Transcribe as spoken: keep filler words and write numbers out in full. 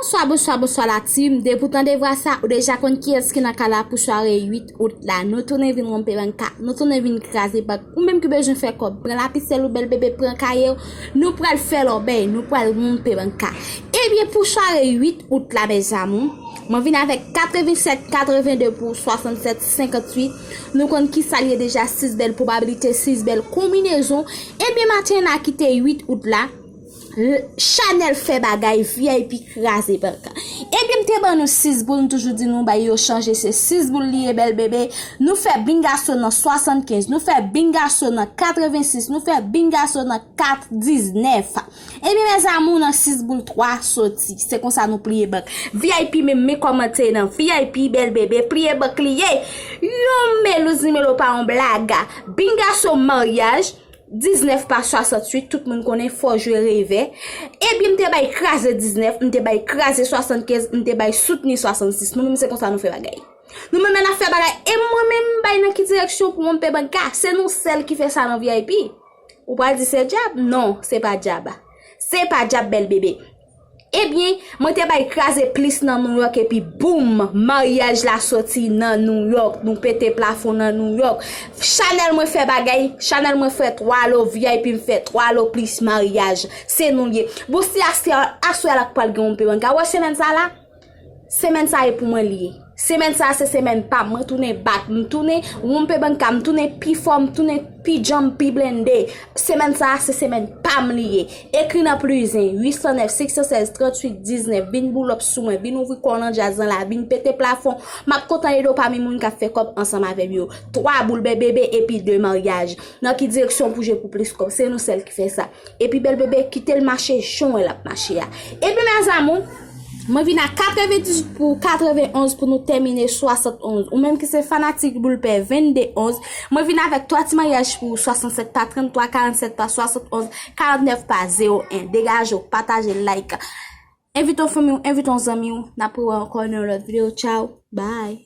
Bonswa, bonswa, bonswa la team. Depi w tande vwa sa, ou deja konn kiyès ki nan ka la pou sware uit out la. Nou tounen vin wonpe banka, nou tounen vin kraze bank. Ou menm ki bezwen fè kòb, pran lapisèl ou bèl bebe, pran kaye w. Nou pral fè lòbèy, nou pral wonpe banka. Ebyen, pou sware uit out la, mes amours, mwen vin avèk katrevennsèt katrevende pou swasannsèt senkantuit. Nou konn ki sa l ye deja, sis bèl pwobabilite, sis bèl konbinezon. Ebyen, maten n a kite uit out la. Chanèl fè bagay, V I P kraze bank. Ebyen, m te ban nou sis boul, m toujou di nou bay yo chanje, se sis boul li ye, bèl bebe. Nou fè bingaso nan swasannkenz, nou fè bingaso nan katrevensis, nou fè bingaso nan kat diznèf. Ebyen, mes amours, nan sis boul twa soti. Se konsa nou pliye bank. V I P menm, men kòmante nan V I P, bèl bebe, pliye bank li ye. Yon melouz nimelo pa yon blag. Bingaso maryaj, diznèf pa swasantuit, tout moun konnen fò jwe revè. Ebyen, m te bay kraze diznèf, m te bay kraze swasannkenz, m te bay soutni swasannsis. Nou menm, se konsa nou fè bagay. Nou menm, n ap fè bagay. E mwen menm, m bay nan ki direksyon pou wonpe banka. Se nou sèl ki fè sa nan V I P. Ou pral di se djab? Non, se pa djab. Se pa djab, bèl bebe. Ebyen, mwen te bay kraze plis nan Nouyòk epi boum, maryaj la soti nan Nouyòk, nou pete plafon nan Nouyòk. Chanèl mwen fè bagay, chanèl mwen fè twa lo V I P, m fè twa lo plis maryaj. Se nou l ye. Bon, si aswè, aswè a la k pral gen wonpe banka. Wè semèn sa la? Semèn sa e pou mwen li ye. Semèn sa se semèn pa m. Mwen tounen back, m tounen wonpe banka, m tounen pi fò, m tounen pi djanm, pi blende. Semèn sa se semèn pa m li ye. Ekri nan plizen, uit san nèf, senk san sèz, tranntuit, diznèf. Vin boulòp sou mwen, vin ouvri kò w nan djaz lan la, vin pete plafon. M ap kontan ede w pami moun k ap fè kòb ansanm avè m yo. Twa boul bèl bebe epi de maryaj. Nan ki direksyon pou jwe pou plis kòb? Se nou sèl ki fè sa. Epi bèl bebe, kite l mache jan w wè l ap mache a. Epi mes amours, mwen vin a katrevendizuit pou katrevenonz pou nou tèmine swasannonz. Ou menm ki se fanatik boul pè vennde onz, mwen vin avèk twa ti maryaj pou ou, swasannsèt pa tranntwa, karannsèt pa swasannonz, karantnèf pa zewo en. Degaje w, pataje, like. Envite yon fanmi w, envite yon zanmi w. N ap rewè ankò nan yon lòt videyo. Tchaw, bye.